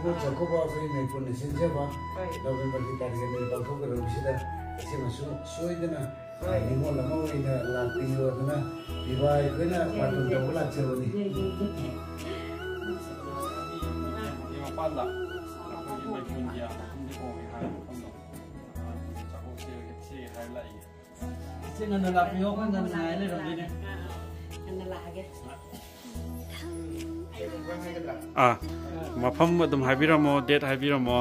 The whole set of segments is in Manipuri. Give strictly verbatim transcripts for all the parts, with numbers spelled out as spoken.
ꯆꯥꯎꯈꯠꯄ ꯑꯩꯈꯣꯏ ꯃꯅꯤꯄꯨꯔꯅ ꯁꯤꯟꯖꯕ ꯅꯣꯕꯦꯝꯕꯔꯒꯤ ꯇꯥꯔꯤꯛ ꯑꯅꯤꯗ ꯄꯥꯡꯊꯣꯛꯀꯗꯧꯕꯁꯤꯗ ꯑꯁꯤꯃꯁꯨ ꯁꯣꯏꯗꯅ ꯅꯤꯉꯣꯜ ꯑꯃ ꯑꯣꯏꯅ ꯂꯥꯛꯄꯤꯌꯨ ꯑꯗꯨꯅ ꯄꯤꯕ ꯑꯩꯈꯣꯏꯅ ꯕꯥꯔꯇꯣꯟ ꯇꯧꯕ ꯂꯥꯛꯆꯕꯅꯤ꯫ ꯃꯄꯥꯟꯗ ꯑꯩꯈꯣꯏꯒꯤ ꯃꯩꯐꯨꯟꯒꯤ ꯃꯐꯝꯗꯤ ꯍꯣꯡꯉꯦ ꯍꯥꯏꯕ ꯃꯐꯝꯗꯣ꯫ ꯆꯥꯛꯀꯧꯕꯁꯦ ꯁꯤ ꯍꯥꯏꯔ ꯂꯥꯛꯏꯅꯦ꯫ ꯏꯆꯦ ꯉꯟꯅ ꯂꯥꯛꯄꯤꯌꯣ, ꯑꯩꯈꯣꯏ ꯉꯟꯅ ꯉꯥꯏ ꯂꯩꯔꯝꯗꯣꯏꯅꯦ꯫ ꯉꯟꯅ ꯂꯥꯛꯑꯒꯦ꯫ ꯑꯥ, ꯃꯐꯝ ꯑꯗꯨꯝ ꯍꯥꯏꯕꯤꯔꯝꯃꯣ, date ꯍꯥꯏꯕꯤꯔꯝꯃꯣ,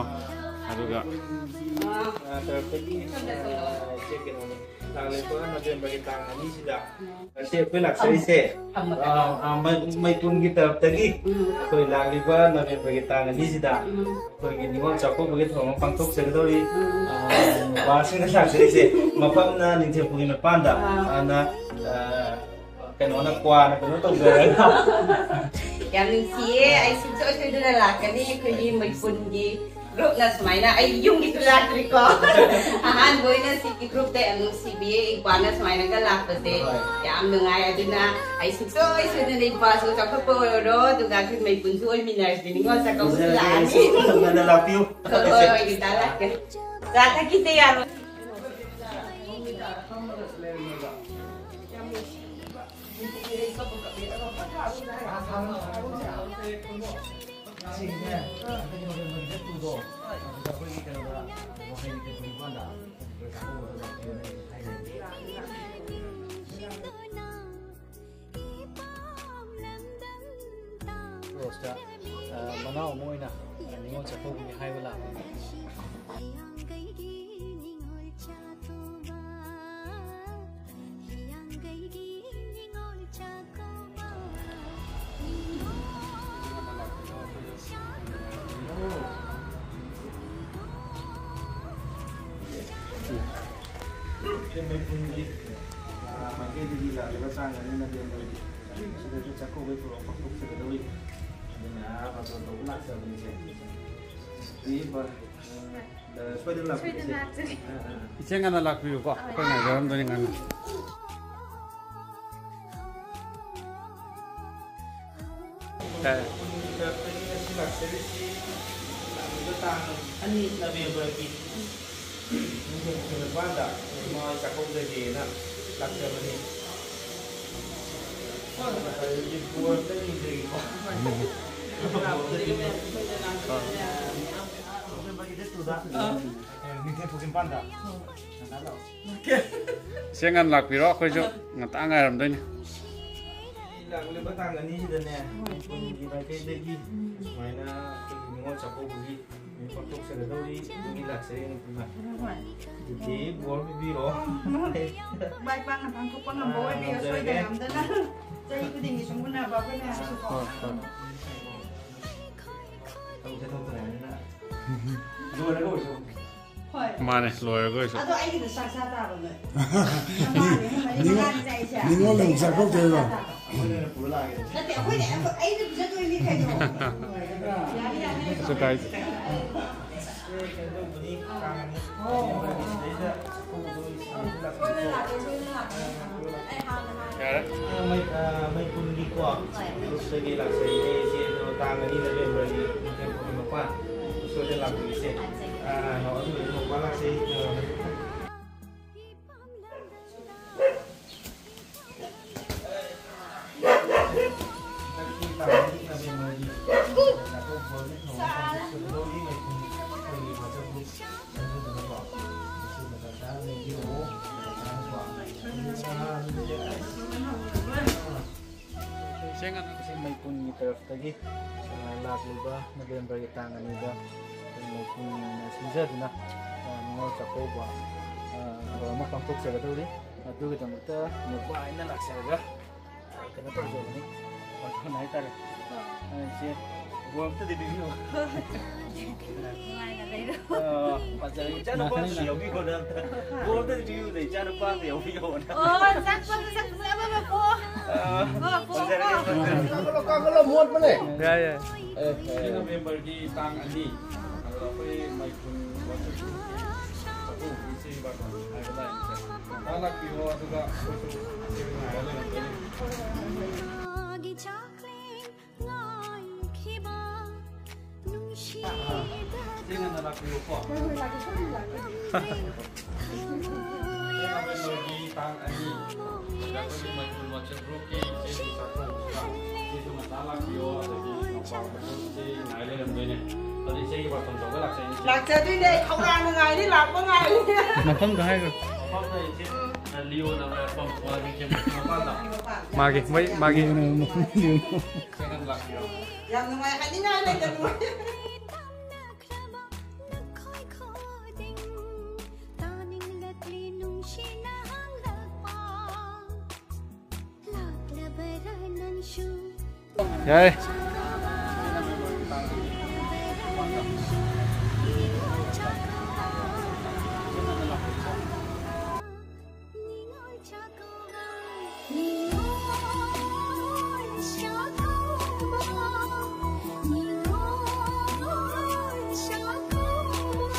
ꯑꯗꯨꯒ ꯑꯥ, ꯇꯔꯐꯇꯒꯤ, ꯑꯥ, ꯏꯆꯦ ꯀꯩꯅꯣꯅꯤ, ꯂꯥꯛꯂꯤꯕ ꯅꯕꯦꯝꯕꯔꯒꯤ ꯇꯥꯡ ꯑꯅꯤꯁꯤꯗ ꯉꯁꯤ ꯑꯩꯈꯣꯏ ꯂꯥꯛꯆꯔꯤꯁꯦ, ꯑꯥ, ꯑꯥ, ꯃꯩ-, ꯃꯩꯄꯨꯟꯒꯤ ꯇꯔꯐꯇꯒꯤ ꯑꯩꯈꯣꯏ ꯂꯥꯛꯂꯤꯕ ꯅꯕꯦꯝꯕꯔꯒꯤ ꯇꯥꯡ ꯑꯅꯤꯁꯤꯗ ꯑꯩꯈꯣꯏꯒꯤ ꯅꯤꯉꯣꯜ ꯆꯥꯛꯀꯧꯕꯒꯤ ꯊꯧꯔꯝ ꯑꯃ ꯄꯥꯡꯊꯣꯛꯆꯒꯗꯧꯔꯤ꯫ ꯑꯥ, ꯕꯥꯁꯤꯡꯗ ꯂꯥꯛꯆꯔꯤꯁꯦ ꯃꯐꯝꯅ ꯅꯤꯡꯊꯦꯝꯄꯨꯒꯤ ꯃꯄꯥꯟꯗ, ꯑꯥ, ꯑꯗꯨꯅ, ꯑꯥ, ꯀꯩꯅꯣꯅ ꯀ꯭ꯋꯥꯅ ꯀꯩꯅꯣ ꯇꯧꯖꯔꯒ꯫ ꯌꯥꯝ ꯅꯨꯡꯁꯤꯌꯦ꯫ ꯑꯩ ꯁꯨꯡꯁꯣꯏ ꯁꯣꯏꯗꯅ ꯂꯥꯛꯀꯅꯤ꯫ ꯑꯩꯈꯣꯏꯒꯤ ꯃꯩꯄꯨꯟꯒꯤ ꯒ꯭ꯔꯨꯞꯅ ꯁꯨꯃꯥꯏꯅ, ꯑꯩ ꯌꯨꯝꯒꯤꯁꯨ ꯂꯥꯛꯇ꯭ꯔꯤꯀꯣ꯫ ꯑꯍꯥꯟꯕ ꯑꯣꯏꯅ ꯁꯤꯒꯤ ꯒ꯭ꯔꯨꯞꯇ ꯌꯥꯝ ꯅꯨꯡꯁꯤꯕꯤꯌꯦ꯫ ꯏꯄ꯭ꯋꯥꯅ ꯁꯨꯃꯥꯏꯅꯒ ꯂꯥꯛꯄꯁꯦ ꯍꯣꯏ꯫ ꯌꯥꯝ ꯅꯨꯡꯉꯥꯏ꯫ ꯑꯗꯨꯅ ꯑꯩ ꯁꯨꯡꯁꯣꯏ ꯁꯣꯏꯗꯅ ꯏꯄ꯭ꯋꯥꯁꯨ ꯆꯥꯎꯈꯠꯄ ꯑꯣꯏꯔꯣ, ꯑꯗꯨꯒ ꯑꯩꯈꯣꯏ ꯃꯩꯄꯨꯟꯁꯨ ꯑꯣꯏꯃꯤꯟꯅꯔꯁꯤ꯫ ꯅꯤꯉꯣꯜ ꯆꯥꯛꯀꯧꯕꯁꯨ ꯂꯥꯛꯑꯅꯤ꯫ ꯉꯟꯅ ꯂꯥꯛꯄꯤꯌꯨ꯫ ꯍꯣꯏ, ꯍꯣꯏ, ꯍꯣꯏ, ꯉꯟꯇꯥ ꯂꯥꯛꯀꯦ꯫ ꯆꯥ ꯊꯛꯈꯤꯁꯦ ꯌꯥꯔꯣꯏ꯫ ꯔꯣꯁꯇ, ꯑ, ꯃꯅꯥꯎ ꯑꯃ ꯑꯣꯏꯅ, ꯑ, ꯅꯤꯉꯣꯜ ꯆꯥꯛꯀꯧꯕꯒꯤ ꯍꯥꯏꯕ ꯂꯥꯛꯄꯅꯤ꯫ ꯃꯩꯄꯨꯟꯒꯤ, ꯑ, ꯃꯥꯏꯀꯩꯗꯒꯤ ꯂꯥꯛꯂꯤꯕ ꯆꯥꯡ ꯑꯅꯤꯅ ꯂꯦꯝꯕꯒꯤ ꯁꯤꯗꯁꯨ ꯆꯥꯛꯀꯧꯕꯒꯤ ꯊꯧꯔꯝ ꯄꯥꯡꯊꯣꯛꯆꯒꯗꯧꯔꯤ꯫ ꯑꯗꯨꯅ ꯕꯥꯔꯇꯣꯟ ꯇꯧꯕ ꯂꯥꯛꯆꯕꯅꯤ ꯏꯆꯦ꯫ ꯁꯤꯗꯤ ꯕꯥ-, ꯑ, ꯁꯣꯏꯗꯅ ꯂꯥꯛꯄꯤꯌꯨ ꯏꯆꯦ꯫ ꯁꯣꯏꯗꯅ ꯂꯥꯛꯆꯒꯦ꯫ ꯑ, ꯑ, ꯑ꯫ ꯏꯆꯦ ꯉꯟꯅ ꯂꯥꯛꯄꯤꯌꯨꯀꯣ꯫ ꯑꯩꯈꯣꯏ ꯉꯥꯏꯖꯔꯝꯗꯣꯏꯅꯤ ꯉꯟꯅ꯫ ꯄꯨꯡ ꯇꯔꯨꯛꯇꯒꯤ ꯉꯁꯤ ꯂꯥꯛꯆꯔꯤꯁꯤ ꯂꯥꯛꯂꯤꯕ ꯇꯥꯡ ꯑꯅꯤ ꯅꯕꯦꯝꯕꯔꯒꯤ ꯅꯨꯡꯊꯤꯜ ꯄꯨꯡ ꯅꯤꯄꯥꯟꯗ ꯏꯃꯥ ꯍꯣꯏ ꯆꯥꯛꯀꯧꯖꯒꯦꯅ ꯂꯥꯛꯆꯕꯅꯤ꯫ ꯍꯧꯖꯤꯛ ꯕꯣꯔ ꯑꯝꯇ ꯅꯤꯖꯒꯦꯀꯣ꯫ ꯅꯕꯦꯝꯕꯔꯒꯤ ꯗꯦꯠ ꯇꯨꯗ꯫ ꯅꯨꯡꯊꯤꯜ ꯄꯨꯡ ꯅꯤꯄꯥꯟꯗ꯫ ꯉꯟꯇꯥ ꯂꯥꯛꯑꯣ꯫ ꯁꯦ, ꯉꯟꯅ ꯂꯥꯛꯄꯤꯔꯣ, ꯑꯩꯈꯣꯏꯁꯨ ꯉꯟꯇꯥ ꯉꯥꯏꯔꯝꯗꯣꯏꯅꯤ꯫ ꯂꯥꯛꯂꯤꯕ ꯇꯥꯡ ꯑꯅꯤꯁꯤꯗꯅꯦ, ꯃꯅꯤꯄꯨꯔꯒꯤ ꯃꯥꯏꯀꯩꯗꯒꯤ ꯁꯨꯃꯥꯏꯅ ꯑꯩꯈꯣꯏꯒꯤ ꯅꯤꯉꯣꯜ ꯆꯥꯛꯀꯧꯕꯒꯤ ꯅꯨꯃꯤꯠ ꯄꯥꯡꯊꯣꯛꯆꯒꯗꯧꯔꯤ꯫ ꯑꯗꯨꯒꯤ ꯂꯥꯛꯆꯔꯤ ꯅꯨꯄꯤꯃ꯫ ꯑꯗꯨꯗꯤ ꯕꯣꯔ ꯄꯤꯕꯤꯔꯣ꯫ ꯃꯥꯏ ꯄꯥꯛꯅ ꯄꯥꯡꯊꯣꯛꯄ ꯉꯝꯕ ꯑꯣꯏꯕꯤꯌꯨ, ꯁꯣꯏꯗꯅ ꯉꯝꯗꯅ꯫ ꯆꯍꯤ ꯈꯨꯗꯤꯡꯒꯤ ꯁꯨꯝ ꯎꯅꯕ ꯑꯩꯈꯣꯏ ꯃꯌꯥꯝꯁꯨꯀꯣ꯫ ꯍꯣꯏ, ꯍꯣꯏ꯫ ꯊꯕꯛ ꯆꯠꯊꯣꯛꯇ꯭ꯔꯕꯅꯤꯅ꯫ ꯂꯣꯏꯔꯒ ꯑꯣꯏꯔꯁꯨ꯫ ꯍꯣꯏ꯫ ꯃꯥꯅꯦ, ꯂꯣꯏꯔꯒ ꯑꯣꯏꯁꯨ꯫ ꯑꯗꯣ ꯑꯩꯒꯤꯗ ꯆꯥꯛ ꯆꯥ ꯇꯥꯕ ꯅꯣꯏ꯫ ꯅꯃꯥꯅꯦ, ꯃꯔꯤ ꯅꯤꯉꯣꯜ-, ꯃꯉꯥꯅꯤ ꯆꯥꯏꯁꯦ꯫ ꯅꯤꯉꯣꯜꯅ ꯑꯃꯨꯛ ꯆꯥꯛꯀꯧꯗꯣꯏꯕ꯫ ꯑꯩꯈꯣꯏꯅ ꯑꯣꯏꯅ ꯄꯨꯔ ꯂꯥꯛꯑꯒꯦ꯫ ꯅꯠꯇꯦ, ꯑꯩꯈꯣꯏꯗꯤ, ꯑꯩꯈꯣꯏ, ꯑꯩꯅ ꯄꯤꯖꯗꯣꯏꯅꯤ ꯀꯩꯅꯣ꯫ ꯌꯥꯅꯤ, ꯌꯥꯅꯤ꯫ ꯀꯩꯁꯨ ꯀꯥꯏꯗꯦ꯫ ꯁꯤꯗꯩꯗ ꯁꯣꯏꯗꯅ ꯂꯥꯛꯀꯦ, ꯁꯣꯏꯗꯅ ꯂꯥꯛꯀꯦ꯫ ꯑꯩ ꯍꯥꯟꯅ ꯍꯥꯟꯅ ꯌꯥꯔꯦ꯫ ꯑ, ꯃꯩ-, ꯑ, ꯃꯩꯄꯨꯟꯒꯤꯀꯣ ꯍꯣꯏ꯫ ꯒ꯭ꯔꯨꯞꯇꯒꯤ ꯂꯥꯛꯆꯔꯤꯅꯦ ꯏꯆꯦ, ꯑꯗꯣ ꯇꯥꯡ ꯑꯅꯤ ꯅꯕꯦꯝꯕꯔꯒꯤ ꯅꯨꯡꯊꯤꯜ ꯄꯨꯡ ꯅꯤꯄꯥꯟ ꯁꯣꯏꯗꯅ ꯂꯥꯛꯄꯤꯔꯤꯁꯦ꯫ ꯑ, ꯑꯗꯨ ꯑꯣꯏꯔꯗꯤ ꯃꯄꯥ ꯂꯥꯛꯆꯩ꯫ ꯑ, ꯍꯟꯗꯛꯀꯤ ꯇꯥꯡ ꯑꯅꯤ ꯅꯕꯦꯝꯕꯔꯒꯤ ꯆꯥꯛꯀꯧꯕ ꯅꯨꯃꯤꯠ ꯊꯧꯔꯝ ꯄꯥꯡꯊꯣꯛꯆꯒꯗꯧꯔꯤ꯫ ꯃꯩꯄꯨꯟ ꯑꯩꯈꯣꯏꯒꯤ WhatsApp group ꯆꯪꯕꯤꯗꯨꯅꯀꯣ꯫ ꯃꯁꯤ ꯃꯇꯝ ꯆꯥꯅ ꯌꯦꯡꯕꯤꯔꯛꯑꯣ꯫ ꯃꯇꯝ ꯆꯥꯅꯀꯣ꯫ ꯑ, ꯑꯗꯨꯗꯤ, ꯑ, ꯁꯦꯡꯅ ꯁꯤ ꯃꯩꯄꯨꯟꯒꯤ ꯇꯔꯐꯇꯒꯤ, ꯑ, ꯂꯥꯛꯂꯤꯕ ꯅꯕꯦꯝꯕꯔꯒꯤ ꯇꯥꯡ ꯑꯅꯤꯗ ꯑꯩꯈꯣꯏ ꯃꯩꯄꯨꯟꯅ ꯁꯤꯟꯖꯗꯨꯅ, ꯑ, ꯅꯤꯉꯣꯜ ꯆꯥꯛꯀꯧꯕ, ꯑ, ꯊꯧꯔꯝ ꯑꯃ ꯄꯥꯡꯊꯣꯛꯆꯒꯗꯧꯔꯤ꯫ ꯑꯗꯨꯒꯤꯗꯃꯛꯇ ꯅꯨꯄꯥ ꯑꯩꯅ ꯂꯥꯛꯆꯔꯒ, ꯑ, ꯀꯩꯅꯣ ꯇꯧꯖꯕꯅꯤ, ꯄꯥꯔꯊꯣꯟ ꯍꯥꯏꯇꯥꯔꯦ꯫ ꯑ, ꯏꯆꯦ, ꯕꯣꯔ ꯑꯝꯇꯗꯤ ꯄꯤꯕꯤꯌꯨ꯫ ꯅꯨꯡꯉꯥꯏꯅ ꯂꯩꯔꯣ꯫ ꯑ, ꯐꯖꯔꯦ꯫ ꯏꯆꯥꯅꯨꯄꯥ ꯑꯝꯇ ꯌꯥꯎꯕꯤꯈꯣꯅꯦ ꯑꯝꯇ꯫ ꯕꯣꯔ ꯑꯝꯇꯗꯤ ꯄꯤꯕꯤꯌꯨꯅꯦ, ꯏꯆꯥꯅꯨꯄꯥ ꯑꯝꯇ ꯌꯥꯎꯕꯤꯌꯣꯅ꯫ ꯑꯣ, ꯆꯠꯄꯗ ꯆꯠꯄꯗ ꯑꯃ ꯄꯣ꯫ ꯑ, ꯑꯣ, ꯄꯣ, ꯐꯖꯔꯦ, ꯄꯣ꯫ ꯐꯖꯔꯦ꯫ ꯀꯥꯡꯈꯠꯂꯣ, ꯀꯥꯡꯈꯠꯂꯣ, ꯃꯣꯠꯄꯅꯦ꯫ ꯌꯥꯏ, ꯌꯥꯏ꯫ ꯑꯦ, ꯁꯤ ꯑꯦ꯫ ꯅꯕꯦꯝꯕꯔꯒꯤ ꯇꯥꯡ ꯑꯅꯤ, ꯑꯗꯣ ꯑꯩꯈꯣꯏ ꯃꯩꯐꯨꯟ ꯋꯥꯇꯔ ꯄ꯭ꯔꯨꯐꯀꯤ ꯆꯥꯛꯀꯧꯕꯒꯤ ꯏꯆꯦ ꯕꯥꯔꯇꯣꯟ ꯍꯥꯏꯕ ꯂꯥꯛꯏꯁꯦ꯫ ꯉꯟꯇꯥ ꯂꯥꯛꯄꯤꯔꯣ, ꯑꯗꯨꯒ ꯑꯩꯈꯣꯏꯁꯨ ꯏꯆꯦ ꯉꯥꯏꯔ ꯂꯩꯔꯝꯗꯣꯏꯅꯤ꯫ ꯊꯦꯡꯅ ꯂꯥꯛꯄꯤꯌꯨꯀꯣ꯫ ꯍꯣꯏ, ꯍꯣꯏ, ꯂꯥꯛꯀꯦ, ꯁꯣꯏꯗꯅ ꯂꯥꯛꯀꯦ꯫ ꯅꯕꯦꯝꯕꯔꯒꯤ ꯇꯥꯡ ꯑꯅꯤ, ꯑꯩꯈꯣꯏꯒꯤ ꯃꯅꯤꯄꯨꯔ ꯃꯆꯜ ꯒ꯭ꯔꯨꯞꯀꯤ ꯏꯆꯦꯁꯤꯡ ꯆꯥꯛꯊꯣꯛꯄꯁꯤꯗ ꯏꯆꯦꯁꯨ ꯉꯟꯇꯥ ꯂꯥꯛꯄꯤꯌꯣ, ꯑꯗꯒꯤ ꯅꯨꯄꯥ ꯃꯆꯜ ꯏꯆꯦ ꯉꯥꯏ ꯂꯩꯔꯝꯗꯣꯏꯅꯦ꯫ ꯑꯗꯣ ꯏꯆꯦꯒꯤ ꯕꯥꯔꯇꯣꯟ ꯇꯧꯔꯒ ꯂꯥꯛꯆꯩꯅꯦ, ꯏꯆꯦ꯫ ꯂꯥꯛꯆꯗꯣꯏꯅꯦ, ꯈꯧꯔꯥꯡꯅ ꯉꯥꯏꯔꯤ, ꯂꯥꯛꯄ ꯉꯥꯏꯔꯤ꯫ ꯃꯐꯝꯗꯣ ꯍꯥꯏꯈ꯭ꯔꯣ꯫ ꯃꯐꯝꯗ ꯏꯆꯦ, ꯎꯝ꯫ ꯂꯤꯑꯣꯅ ꯄꯝ ꯃꯄꯥꯟꯗ꯫ ꯃꯥꯒꯤ, ꯃꯣꯏ, ꯃꯥꯒꯤ꯫ ꯏꯆꯦ ꯉꯟꯅ ꯂꯥꯛꯄꯤꯌꯣ꯫ ꯌꯥꯝ ꯅꯨꯡꯉꯥꯏ, ꯍꯥꯏꯅꯤꯡꯉꯥꯏ ꯂꯩꯇꯅ꯫ ꯌꯥꯔꯦ꯫